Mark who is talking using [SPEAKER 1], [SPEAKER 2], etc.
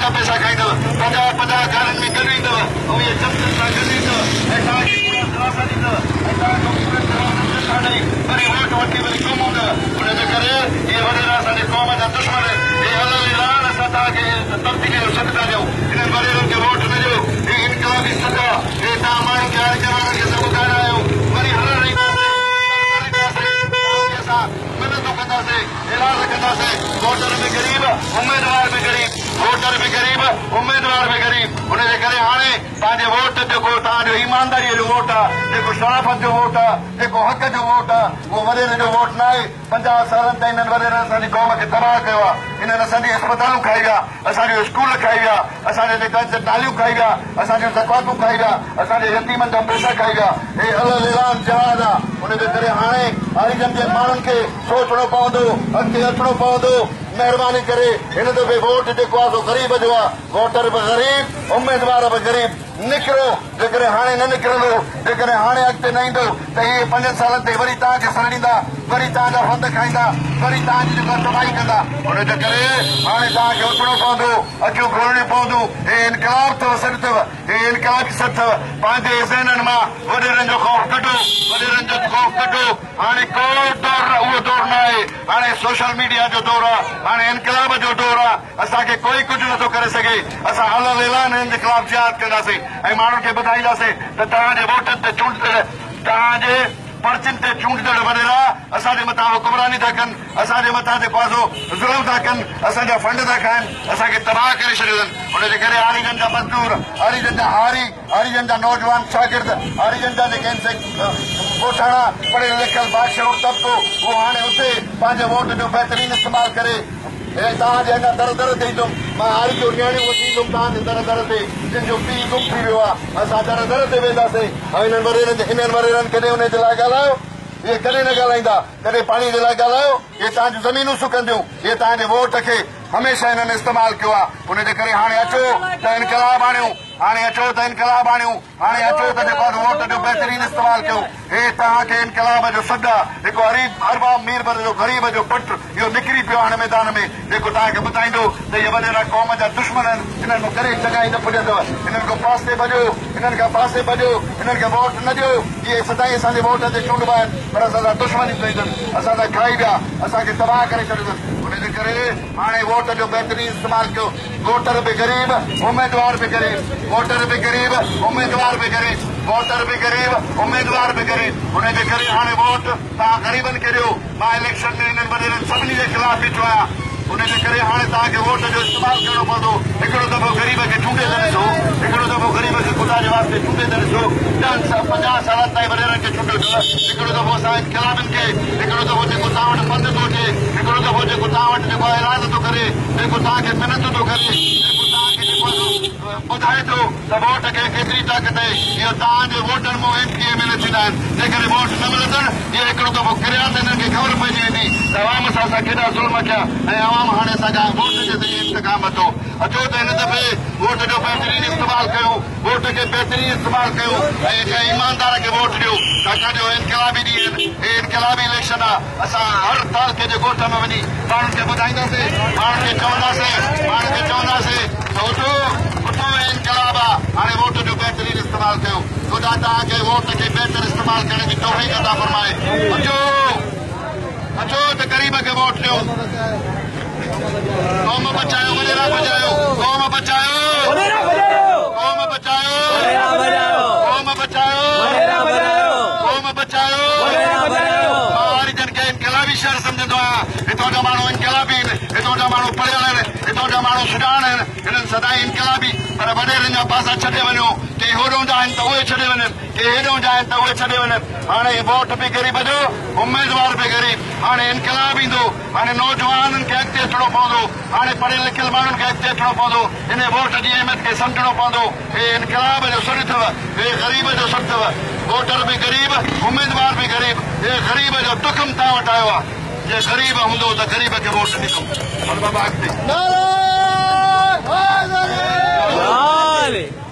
[SPEAKER 1] جا پئسا کائيندؤ، 50 50 گارن ۾ گڏ ايندؤ ۽ اهي چمچن سان گڏ ايندؤ ۽ توهان کي پورا دلاسا ڏيندؤ ۽ توهان کان پورن دلاسن پئسا ڏئي وري ووٽ وٺي وري گم هوندؤ. ان جي ڪري اهي وڏيرا اسان جي قوم جا دشمن آهن. هي علي الاعلان اسان توهان کي تبديلي جو سڏ ٿا ڏيون. انهن وڏيرن کي ووٽ نه ڏيو. هي انقلابي سڏ آ. هي توهان ماڻهن کي هارجڻ وارن کي اسان ٻڌائڻ آيا آهيون. وري هلڻ اينداسين، در در اينداسين، توهان کي اسان منتون ڪنداسين، اعلان ڪنداسين. ووٽر به غريب، اميدوار به غريب، ووٽر به غريب، اميدوار به غريب. ان جي ڪري هاڻي پنهنجي ووٽ جيڪو توهان جو ايمانداريء جو ووٽ آ، جيڪو شرافت جو ووٽ آ، جيڪو حق جو ووٽ آ، اهو وڏيري جو ووٽ ناهي. 50 سالن تائين انهن وڏيرن اسان جي قوم کي تباهه ڪيو آ. انهن اسان جي اسپتالون کائي ويا، اسان جون اسڪول کائي ويا، اسان جا جيڪا ناليون کائي ويا، اسان جون زڪواتون کائي ويا، اسان جي يتيمن جا پئسا کائي ويا. هي علي الاعلان جهاد آ. ان جي ڪري هاڻي هاريجن جي ماڻهن کي سوچڻو پوندو، اڳتي اچڻو پوندو. مهرباني ڪري هن دفعي ووٽ جيڪو آ سو غريب جو آ. ووٽر به غريب، اميدوار به غريب. نڪرو، جيڪڏهن هاڻي نه نڪرندو، جيڪڏهن هاڻي اڳتي نه ايندو ته اهي پنجن سالن تائين وري توهان کي سرڙيندا، وري توهان جا فند کائيندا، وري توهان جي جيڪا تباهي ڪندا. ان جي ڪري هاڻي توهان کي اٿڻو پوندو، اکيون کولڻيون پونديون. هي انقلاب اٿو، سڏ اٿو، هي انقلابي سڏ اٿو. پنهنجي ذهنن مان وڏيرن جو خوف ڪڍو، وڏيرن جو خوف ڪڍو. هاڻي ڪو دور اهو دور نه آهي، هاڻي سوشل ميڊيا جو دور آهي، هاڻي انقلاب جو دور آهي. اسان کي ڪوئي ڪجهه نٿو ڪري سگهي، اسان علي الاعلان هنن جي خلاف جهاد ڪنداسين ۽ ماڻهن کي ٻڌائينداسين ته توهان جي ووٽن تي چونڊجندڙ، توهان جي پرچين تي چونڊجندڙ وڏيرا اسان جي مٿان حڪمراني ٿا ڪن، اسان جي مٿان جيڪو آهي سو ظلم ٿا ڪن، اسان جا فنڊ ٿا کائن، اسان کي تباهه ڪري ڇڏيو اٿن. ان جي ڪري هاريجن جا مزدور، هاريجن جا هاري، هاريجن جا نوجوان شاگرد، هاريجن جا جيڪي آهن سي ڳوٺاڻا پڙهيل لکيل باشعور طبقو اهو هاڻي اتي پنهنجي ووٽ جو بهترين استعمال ڪري. ۽ توهان جي اڃا در در تي ايندم، مان هاري جون نياڻيون وٺي ايندم توهان جي در در تي، جن جو پيء گم ٿي ويو آهي، اسان در در تي وينداسين ۽ انهن وڏيرن جي انهن وڏيرن ڪڏهن انهي جي لاء ڳالهايو؟ اهي ڪڏهن نه ڳالهائيندا، ڪڏهن پاڻي جي لاء ڳالهايو؟ اهي توهان جون زمينون سڪنديون، اهي توهان جي ووٽ کي هميشه انهن استعمال ڪيو آهي، ان جي ڪري هاڻي اچو ته انقلاب آڻيون، هاڻي اچو ته انقلاب آڻيون. هاڻي اچو ته جيڪو آهي ووٽ جو بهترين استعمال ڪيو. هي توهان کي انقلاب جو سڏ آ. هڪ اريب ارباب ميربر جو غريب جو پٽ اهو نڪري پيو آ هن ميدان ۾ جيڪو توهان کي ٻڌائيندو ته اهي وڏيرا قوم جا دشمن آهن انهن مان ڪڏهن چڱائي نه پڄندو. انهن کان پاسي ڀڄو، انهن کان پاسي ڀڄو، انهن کي ووٽ نه ڏيو. اهي سدائين اسان جي ووٽ تي چونڊبا آهن پر اسان سان دشمني ڪئي اٿن، اسان سان کائي ويا، اسان کي تباهه ڪري ڇڏيو اٿن. ان جي ڪري هاڻي ووٽ جو بهترين استعمال ڪيو. ووٽر به غريب، اميدوار به غريب، ووٽر به غريب، اميدوار به غريب، ووٽر به غريب، اميدوار به غريب، ان جي ڪري هاڻي ووٽ توهان غريبن کي ڏيو، مان اليڪشن ۾ انهن وڏيرن سڀني جي خلاف بيٺو آهيان، ان جي ڪري هاڻي توهان کي ووٽ جو استعمال ڪرڻو پوندو، هڪڙو دفعو غريب کي چونڊي ته ڏسو، هڪڙو دفعو غريب کي خدا جي واسطي چونڊي ته ڏسو، ڏهن 50 سالن تائين وڏيرن کي چونڊيو اٿو، هڪڙو دفعو اسان انقلابين کي، هڪڙو دفعو جيڪو توهان وٽ پنڌ ٿو اچي، هڪڙو دفعو جيڪو توهان وٽ جيڪو اعراض ٿو ڪري، جيڪو توهان کي منت ٿو ڪري، جيڪو توهان کي جيڪو آهي سو ٻڌائي ٿو ته ووٽ کي ڪيتري طاقت آهي، اهو توهان جي ووٽن مون ايم پي ايم ايل اي ٿيندا آهن، جيڪڏهن ووٽ نه ملندن، اهي هڪڙو دفعو ڪريا ته انهن کي خبر پئجي ويندي ته عوام سان اسان ڪيڏا ظلم ڪيا ۽ عوام هاڻي اسان کان ووٽ جي ذريعي انتقام ورتو. اچو ته هن دفعي ووٽ جو بهترين استعمال ڪيون، ووٽ کي بهترين استعمال ڪيون ۽ ڪنهن ايماندار کي ووٽ ڏيو، ڇاڪاڻ جو انقلابي ڏينهن آهن، هي انقلابي اليڪشن آهي. اسان هر تعلقي جي ڳوٺ ۾ وڃي ماڻهن کي ٻڌائينداسين، ماڻهن کي چونداسين، ماڻهن کي چونداسين ته اٿو، اٿو هي انقلاب آ، هاڻي ووٽ جو بهترين استعمال ڪيو. خدا توهان کي ووٽ کي بهتر استعمال ڪرڻ جي توفيق عطا فرمائي. اچو، اچو ته غريب کي ووٽ ڏيون. قوم بچايو وڏيرا بچايو، قوم بچايو، قوم بچايو، قوم بچايو، قوم بچايو. مان هاريجن کي انقلابي شهر سمجهندو آهيان. هتان جا ماڻهو انقلابي آهن، هتان جا ماڻهو پڙهيل آهن، هتان جا ماڻهو سڄاڻ آهن. هنن سدائين انقلابي پر وڏيرن جا پاسا ڇڏي وڃو. ڪي هوڏهون جا آهن ته اهي ڇڏي وڃن، ڪي هيڏهون جا آهن ته اهي ڇڏي وڃن. هاڻي ووٽ به غريب جو، اميدوار به غريب. هاڻي انقلاب ايندو، هاڻي نوجوانن کي اڳتي اچڻو پوندو، هاڻي پڙهيل لکيل ماڻهن کي اڳتي اچڻو پوندو، انهي ووٽ جي اهميت کي سمجهڻو پوندو. هي انقلاب جو سڏ اٿو، هي غريب جو سڏ اٿو. ووٽر به غريب، اميدوار به غريب. هي غريب جو تخم توهان وٽ آيو آهي. جي غريب هوندو ته غريب کي ووٽ ڏيندم. هل بابا اڳتي.
[SPEAKER 2] نعرہ حیدری۔